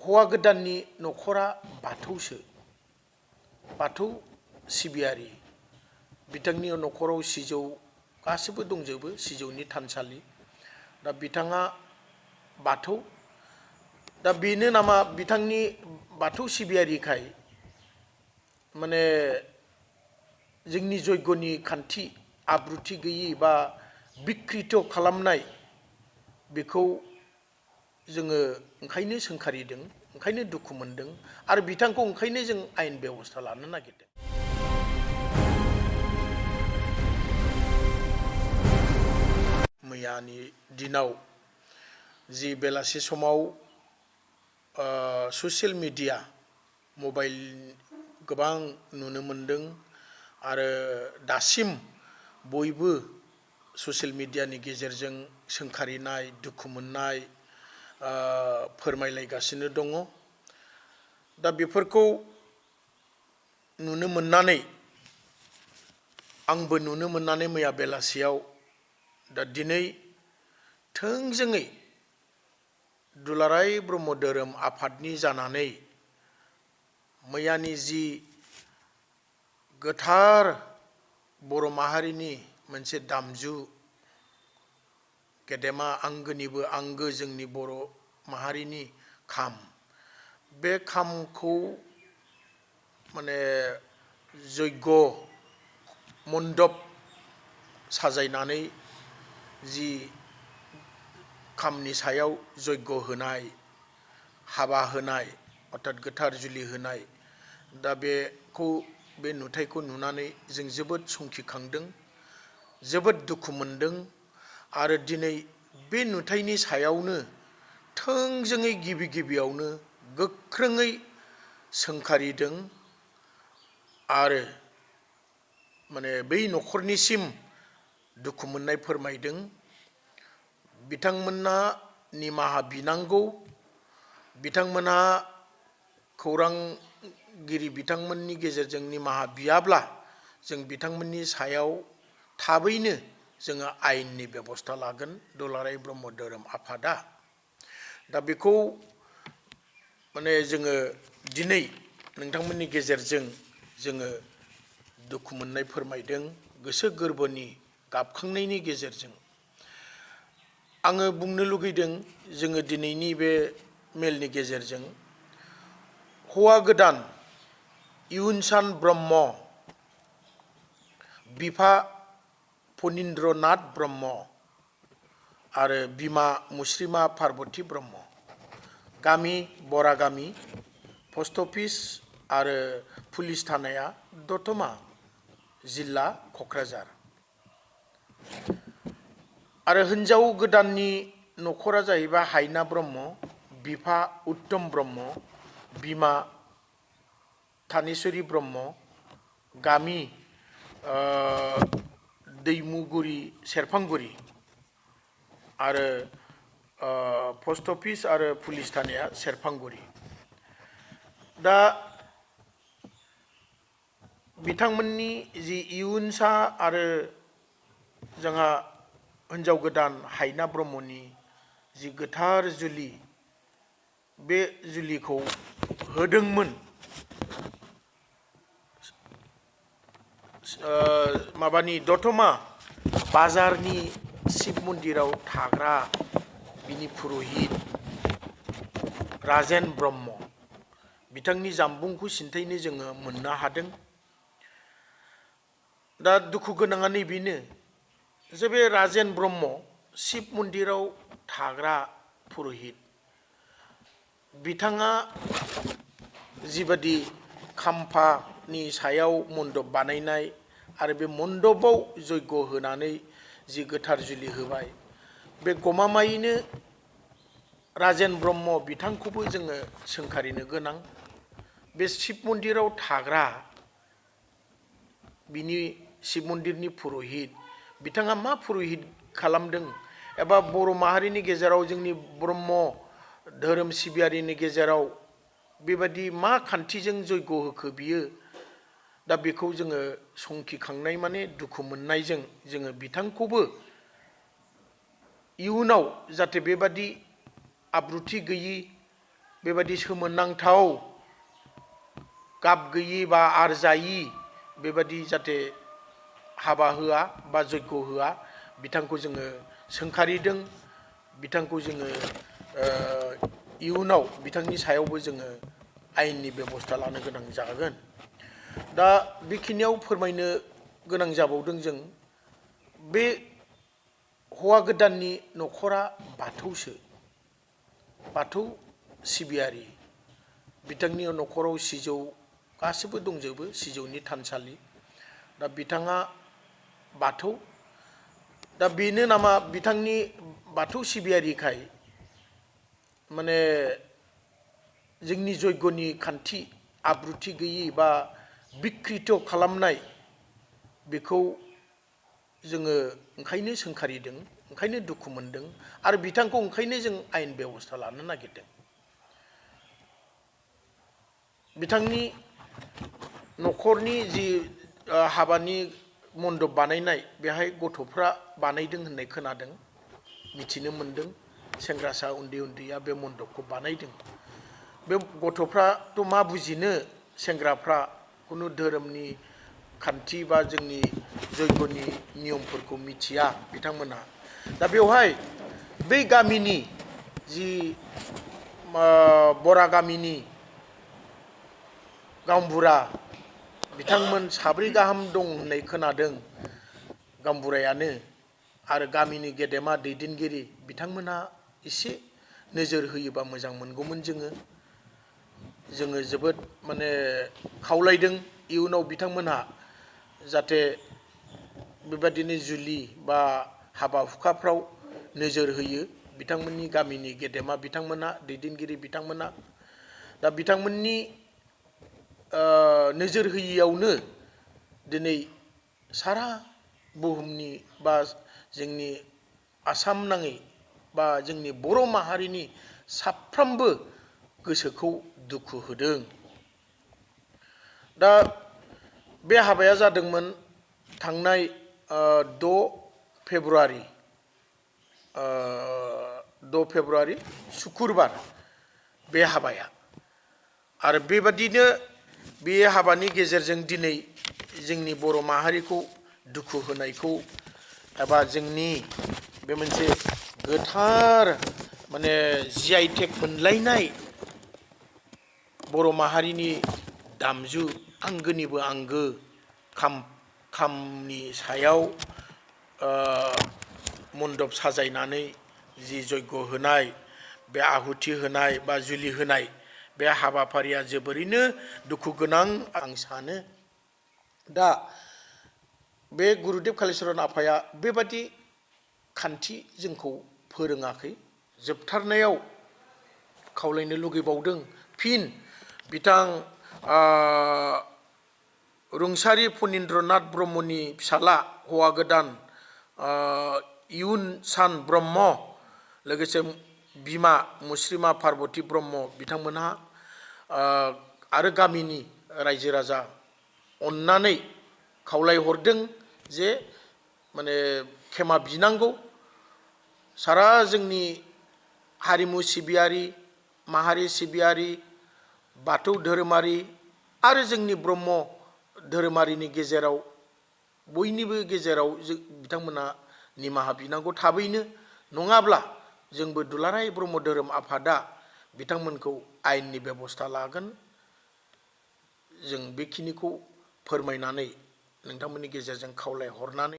हौवा गोदाननि न'खरा बाथौसो बाथौ सिबियारि बिथांनि न'खराव सिजौ गासिबो दंजोबो सिजौनि थानसालि दा बिथाङा बाथौ दा बेनो नामा बिथांनि बाथौ सिबियारिखाय माने जोंनि जयग'नि खान्थि आब्रुथि गैयि बा बिकृत खालामनाय बेखौ जोङो ओंखायनो सोंखारिदों ओंखायनो दुखु मोनदों आरो बिथांखौ ओंखायनो जों आयेन बेबस्था लानो नागिरदों। मैयानि दिनाव जि बेलासि समाव ससियेल मिडिया मबाइल गोबां नुनो मोनदों आरो दासिम बयबो ससियेल मिडियानि गेजेरजों सोंखारिनाय दुखु मोननाय फोरमायलायगासिनो दङ। दा बेफोरखौ नुनो मोननानै आंबो नुनो मोननानै मैया बेलासियाव दा दिनै थोंजोङै दुलाराय ब्रह्म धोरोम आफादनि जानानै मैयानि जि गोथार बर' माहारिनि मोनसे दामजु गेदेमा आंगोनिबो आंगो जोंनि बर' माहारिनि खाम बे खामखौ माने जयग' मण्डप साजायनानै जि खामनि सायाव जयग' होनाय हाबा होनाय अर्थात गोथार जुलि होनाय दा बे नुथायखौ नुनानै जों जोबोद संखिखांदों जोबोद दुखु मोनदों आरो दिनै बे नुथायनि सायावनो थोंजोङै गिबियावनो गोख्रोङै सोंखारिदों आरो माने बै न'खरनिसिम दुखु मोननाय फोरमायदों। बिथांमोनहा निमाहा बिनांगौ बिथांमोनहा खौरांगिरि बिथांमोननि गेजेरजों निमाहा बियाब्ला जों बिथांमोननि सायाव थाबैनो जोङो आयेननि बेबस्था लागोन दुलाराय ब्रह्म धोरोम आफादा। दा बेखौ माने जोङो दिनै नोंथांमोननि गेजेरजों जोङो दुखु मोननाय फोरमायदों गोसो गोरबोनि गाबखांनायनि गेजेरजों आङो बुंनो लुगैदों जोङो दिनैनि बे मेलनि गेजेरजों हौवा गोदान इयुनसान ब्रह्म बिफा फनिन्द्रनाथ ब्रह्म आरो बिमा मुस्रिमा पार्बती ब्रह्म गामि बरागामि पस्ट अफिस आरो पुलिस थानाया दतमा जिल्ला क'क्राझार आरो हिन्जाव गोदाननि न'खरा जाहैबाय हायना ब्रह्म बिफा उत्तम ब्रह्म बिमा थानेश्वरी ब्रह्म गामि दैमुगुरि सेरफांगुरि आरो पस्ट अफिस आरो पुलिस थानाया सेरफांगुरि। दा बिथांमोननि जि इयुनसा आरो जोंहा हिन्जाव गोदान हायना ब्रह्मनि जि गोथार जुलि बे जुलिखौ होदोंमोन माबानि दतमा बाजारनि शिब मन्दिराव थाग्रा बिनि पुरहित राजेन ब्रह्म बिथांनि जामबुंखौ सिन्थायनो जोङो मोननो हादों। दा दुखु गोनाङानो बेनो जे बे राजेन ब्रह्म शिब मन्दिराव थाग्रा पुरहित बिथाङा जिबादि खाम्फानि सायाव मण्डप बानायनाय आरो बे मण्डपाव जयग' होनानै जि गोथार जुलि होबाय बे गमामायैनो राजेन ब्रह्म बिथांखौबो जोङो सोंखारिनो गोनां बे शिब मन्दिराव थाग्रा बिनि शिब मन्दिरनि पुरहित बिथाङा मा पुरहित खालामदों एबा बर' माहारिनि गेजेराव जोंनि ब्रह्म धोरोम सिबियारिनि गेजेराव बेबादि मा खान्थिजों जयग' होखो बियो दा बेखौ जोङो संखिखांनाय माने दुखु मोननायजों जोङो बिथांखौबो इयुनाव जाहाथे बेबादि आब्रुथि गैयि बेबायदि सोमोनांथाव गाब गैयि बा आरजायि बेबायदि जाहाथे हाबा होआ बा जग्य होआ बिथांखौ जोङो सोंखारिदों। बिथांखौ जोङो इयुनाव बिथांनि सायावबो जोङो आयेननि बेबस्था लानो गोनां जागोन। दा बेखिनियाव फोरमायनो गोनां जाबावदों जों बे हौवा गोदाननि न'खरा बाथौसो, बाथौ सिबियारि। बिथांनि न'खराव सिजौ गासिबो दंजोबो, सिजौनि थानसालि। दा बिथाङा बाथौ, दा बेनो नामा बिथांनि बाथौ सिबियारिखाय माने जोंनि जग्यनि खान्थि आब्रुथि गैयि बा बिकृत खालामनाय बेखौ जोङो ओंखायनो सोंखारिदों, ओंखायनो दुखु मोनदों आरो बिथांखौ ओंखायनो जों आयेन बेबस्था लानो नागिरदों। बिथांनि न'खरनि जि हाबानि मन्दप बानायनाय बेहाय गथ'फ्रा बानायदों होननाय खोनादों, मिथिनो मोनदों। सेंग्रासा उन्दै उन्दैया बे मन्दपखौ बानायदों। बे गथ'फ्राथ' मा बुजिनो, सेंग्राफ्रा खुनु धोरोमनि खान्थि बा जोंनि जग्यनि नियमफोरखौ मिथिया बिथांमोना। दा बेवहाय बै गामिनि जि बरा गामिनि गावबुरा बिथांमोन 3 गाहाम दं होननाय खोनादों गावबुरायानो, आरो गामिनि गेदेमा दैदेनगिरि बिथांमोना एसे नोजोर होयोबा मोजां मोनगौमोन। जोङो जोबोद माने खावलायदों इयुनाव बिथांमोनहा जाहाथे बेबादिनो जुलि बा हाबा हुखाफ्राव नोजोर होयो बिथांमोननि गामिनि गेदेमा बिथांमोना, दैदेनगिरि बिथांमोना। दा बिथांमोननि नोजोर होयियावनो दिनै सारा बुहुमनि बा जोंनि आसाम नाङै बा जोंनि बर' माहारिनि साफ्रोमबो गोसोखौ दुखु होदों। दा बे हाबाया जादोंमोन थांनाय 6 फेब्रुवारि सुक्रुबार बे हाबाया। आरो बेबादिनो बे हाबानि गेजेरजों दिनै जोंनि बर' माहारिखौ दुखु होनायखौ एबा जोंनि बे मोनसे गोथार माने GI/टेग मोनलायनाय बर' माहारिनि दामजु आंगोनिबो आंगो खामनि सायाव मन्दप साजायनानै जि जग्य होनाय, बे आहुति होनाय बा जुलि होनाय बे हाबाफारिया जोबोरैनो दुखु गोनां आं सानो। दा बे गुरुदेब कालिचरन आफाया बेबादि खान्थि जोंखौ फोरोङाखै। जोबथारनायाव खावलायनो लुगैबावदों फिन बिथां रुंसारि फनिन्द्रनाथ ब्रह्मनि फिसाला हौवा गोदान इयुन सान ब्रह्म, लोगोसे बिमा मुस्रिमा पार्बती ब्रह्म बिथांमोनहा आरो गामिनि रायजो राजा अननानै खावलायहरदों जे माने क्षेमा बिनांगौ। सारा जोंनि हारिमु सिबियारि, माहारि सिबियारि, बाथौ धोरोमारि आरो जोंनि ब्रह्म धोरोमारिनि गेजेराव बयनिबो गेजेराव बिथांमोना निमाहा बिनांगौ थाबैनो, नङाब्ला जोंबो दुलाराय ब्रह्म धोरोम आफादा बिथांमोनखौ आयेननि बेबस्था लागोन। जों बेखिनिखौ फोरमायनानै नोंथांमोननि गेजेरजों खावलायहरनानै